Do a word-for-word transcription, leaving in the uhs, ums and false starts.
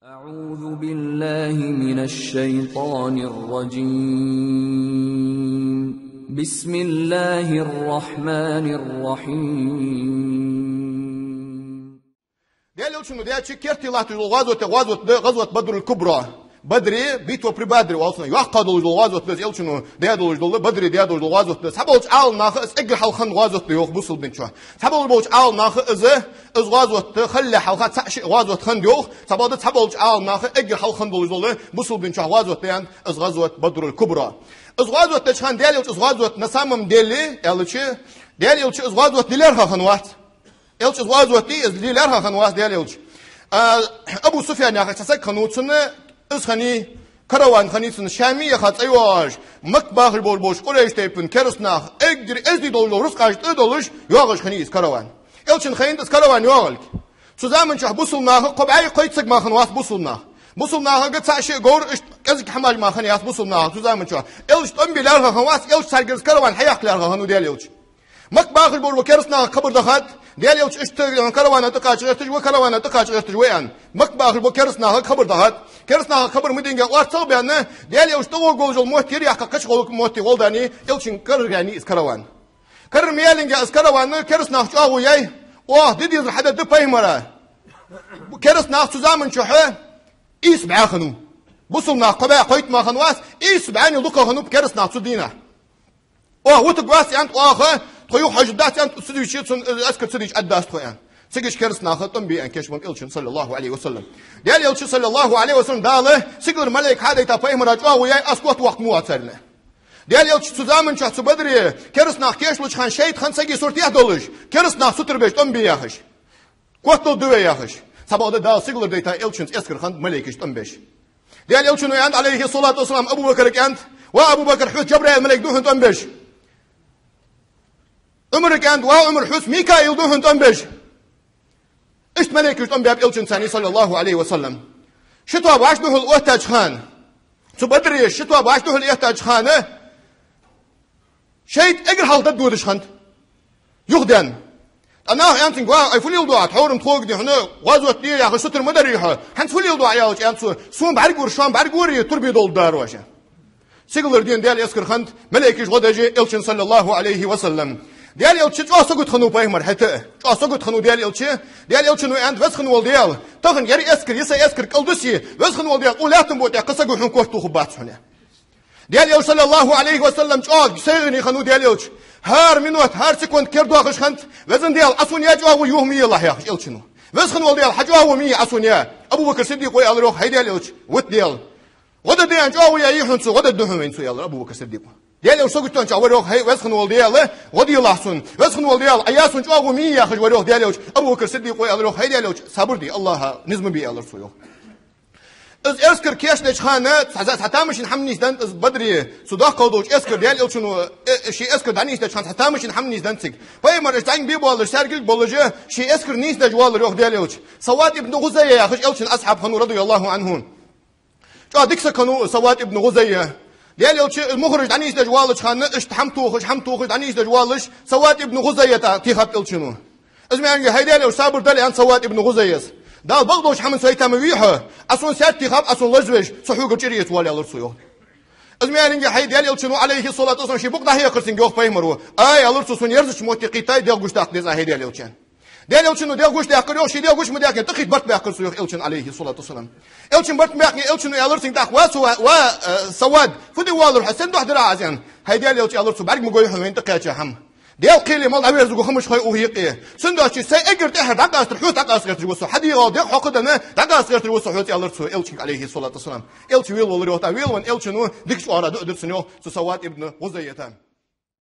أعوذ بالله من الشيطان الرجيم. بسم الله الرحمن الرحيم. Даьла Элчано даьча керте латташ дола гӀазот, гӀазот да, гӀазват Бадрул Кубра. Бадре, битва при Бадре оал цунах. Йоккха долаш дола гӀазот да из, Элчано даь долаш дола, Бадре даь долаш дола гӀазот да из. Цхьаболча Ӏаламнаха из эггара хьалха хинна гӀазот да йоах бусалба дина чу. Цхьаболча Ӏаламнаха из, из гӀазот хиннале хьалха цхьа-ши гӀазот хиннад йоах. Цхьабакъда цхьаболча Ӏаламнаха эггара хьалха хинна долаш дола бусалба дина чу гӀазот да аьннад из гӀазват Бадрул Кубра. Из гӀазот деча хана Даьла Элча из гӀазват на самом деле аьлча, Даьла Элча из гӀазват ле лаьрхӀа хиннавац. Элча из гӀазват из ле лаьрхӀа хиннавац Даьла Элча. А, Абу Суфьян яхаш цхьа саг хиннав цунна, из хиннай, караван хиннай цунна, Шаме яха цӀи йоагӀаш, Макка бахаш болаш болча Къурайш тайпан кераста наха эггара эздий долаш дола рузкъаш тӀадолаш йоагӀаш хиннай из караван. Элчана хайнад из караван йоагӀалга. Цу заман чухь бусалба наха кхо бӀаь кхойтта саг мара хиннавац бусалба нах. Бусалба нахага цхьа-ши говр, иштта кӀезига хӀамаш мара хиннаяц бусалба нахага цу заман чухь. Элча тӀом бе лаьрхӀа хиннавац, Элча царгара из караван хьаяккха лаьрхӀа хиннав Даьла Элча. Макка бахаш болаш бола кераста нахага хабар дахад, Даьла Элча иштта каравана тӀакхача гӀерташ ва, каравана тӀакхача гӀерташ ва аьнна. Макка бахаш болча кераста нахага хабар дахад. Кераста нахага хабар ма динге, орцагӀа баьнна, Даьла Элча тӀагӀоргволаш йола мотт ер яьккха кхыча гӀолла, мотте гӀолла даьнна, Элчанга карара яьннай из караван. Карара ма яьллинге из караван кераста наха чӀоагӀо яьй, оаха ди дезар хьадергда пайхамара. Кераста нах цу заман чухь ийс бӀаь хиннав. Бусалба нах кхо бӀаь кхойтта мара хиннавац, ийс бӀаьнна дукха хиннаб кераста нах цу дийнахьа. Оаха вутаргвац аьннад, оаха тхо юха хьожаргдац аьннад, цу дийча цун, э, эскар ца дийча Ӏаддац тхо аьнна. Цига уж кераста нах тӀом бе аьнна кийчбеннаб Элчана, саллаллахӀу Ӏалайхи ва саллам. Даьла Элча, саллаллахӀу Ӏалайхи ва саллам, Дала сигалара малайк хьадайта пайхамара чӀоагӀо яьй, аз котваккха ма воацар аьнна. Даьла Элча цу заман чухь цу Бадре кераста нах кийчлуча хана шайтӀа хиннад сага сурт тӀа долаш, кераста нах сутара беш тӀом бе яхаш. Котдала дуве яхаш. Цхьабакъда Дала сигалара дайта Элчанца эскар хиннад малайкаш тӀом беш. Даьла Элчано аьннад, Ӏалайхи ссалату вассалам, Абу Бакарга аьннад: «Ва Абу Бакр, хьоца Жабраил малайк да хьона тӀом беш». Ӏумарга аьннад: «Ва Ӏумар, хьоца Микаил да хьона тӀом беш». Иштта малайкаш тӀом баьб Элчанца, саллаллахӀу Ӏалайхи ва саллам. Ши тоаба вӀаши духьал оттача хана, цу Бадре ши тоаба вӀаши духьал оттача хана, шайтӀа эггара хьалха додаш хиннад, юхаденна. ТӀаккха наха аьннад цунга: «Ва, ай фу леладу Ӏа, тхьовра-м тхога дий хьона, гӀазот де яхаш сутара ма дарий хьо, хӀанз фу леладу Ӏа?» — аьлча, аьннад цо: «Сона бӀаргагора, шоана бӀаргагора, турбе долаш дар оаш». Сигалара дена Даьла эскар хиннад малайкаш гӀо деш Элчана, саллаллахӀу Ӏалайхи ва саллам. Даьла Элча чӀоагӀа сагота хиннав пайхамар хӀаьта а. ЧӀоагӀа сагота хиннав Даьла Элча. Даьла Элчано аьннад: «Веза хинна вола Даьла, тахан ер эскар, йиса эскар кӀалдисе, Веза хинна вола Даьла, укх лаьттан букъа тӀа кхы саго хьона котдухаргбац хьона». Даьла Элча, саллаллахӀу Ӏалайхи ва саллам, чӀоагӀа сайгӀане хиннав Даьла Элча. ХӀара минот, хӀара секунд кера доахаш хиннад: «Везан Даьла, Ӏа сона яь чӀоагӀо юха ма елахь», — яхаш Элчано. «Веза хинна вола Даьла, хьа чӀоагӀо ма е Ӏа сона яь». Абу Бакр Сиддикъо аьлар йоах: «ХӀай Даьла Элча, вита Даьла, гӀо дергда аьнна чӀоагӀо яьй хьона цо, гӀо дергда хьона вайна цо», — аьлар Абу Бакр Сиддикъо. Даьла Элча сагота хиннача вар йоах: «ХӀай, Веза хинна вола Даьла, гӀо делахь сона. Веза хинна вола Даьла, Ӏа яь сона чӀоагӀо ма е», — яхаш вар йоах Даьла Элча. Абу Бакр Сиддикъо аьлар йоах: «ХӀай Даьла Элча, сабар де, АллахӀа низ ма бе», — аьлар цо йоах. Из эскар кийчдеча хана цхьа, цхьа тамашийна хӀама нийсденнад из Бадре, цу доккхал долча эскар Даьла Элчано, э, ший эскар дӀанийсдеча хана цхьа тамашийна хӀама нийсденнад цига. Пайхамар иштта зӀамига бе боаллаш, царгилг болаш, ший эскар нийсдеш воаллар йоах Даьла Элча. Савад ибн ГӀузайя яхаш Элчан асхьаб хиннав, радияллахӀу Ӏанху. ЧӀоагӀа дика саг хиннав Савад ибн ГӀузайя. Даьла Элча мухӀараш дӀанийсдеш воаллача хана, иштта хӀама тохаш, хӀама тохаш дӀанийсдеш воалаш, Савад ибн ГӀузайята тӀехаб Элчано. Из ма аьллинге: «ХӀай Даьла Элча, сабар дале», — аьннад Савад ибн ГӀузайяс. «Дала бакъдолча хӀаман сайта ма вий хьо, Ӏа сона саьрта тӀехаб, Ӏа сона лазавеш, со хьогара чӀир эца воалл», — аьлар цо йоах. Из ма аьллинге: «ХӀай Даьла Элчано, Ӏалайхи ссалату вассалам, ший букъ дӀахьекхар цунга йоах пайхамаро. Ай, — аьлар цо, — сона ерзача метте кхийттай, дегӀ гучадаьккха деза Ӏа, хӀай Даьла Элча». Даьла Элчано дегӀ гучадаьккхар йоах, ший дегӀ гуча ма даьккхе, тӀакхийтта барт баьккхар цо йоах Элчана, Ӏалайхи ссалату вассалам. Элчана барт баьккхе, Элчано аьлар цунга тӀаккха: «Ва Сава-, ва, э, Савад, фу де воаллар хьо, сен духьа дир Ӏа из?» — аьнна. «ХӀай Даьла Элча, — аьлар цо, — бӀарга ма гой хьона вайна тӀакхаьча хӀама. Даьла кхеле мел дӀаверзаргва хӀамаш хой укх юкъе. Цудухьа сай эггара тӀехьара дӀакъаста, хьоца дӀакъаста гӀерташ ва со. Хьа дегӀал дегӀ хьокхадаьнна дӀакъаста гӀерташ ва со хьоца», — аьлар цо Элчанга, Ӏалайхи ссалату вассалам. Элча велавалар йоах, тӀаккха велавенна Элчано дикача оагӀорахьа дуӀа дир цунна йоах цу Савад ибн ГӀузайята.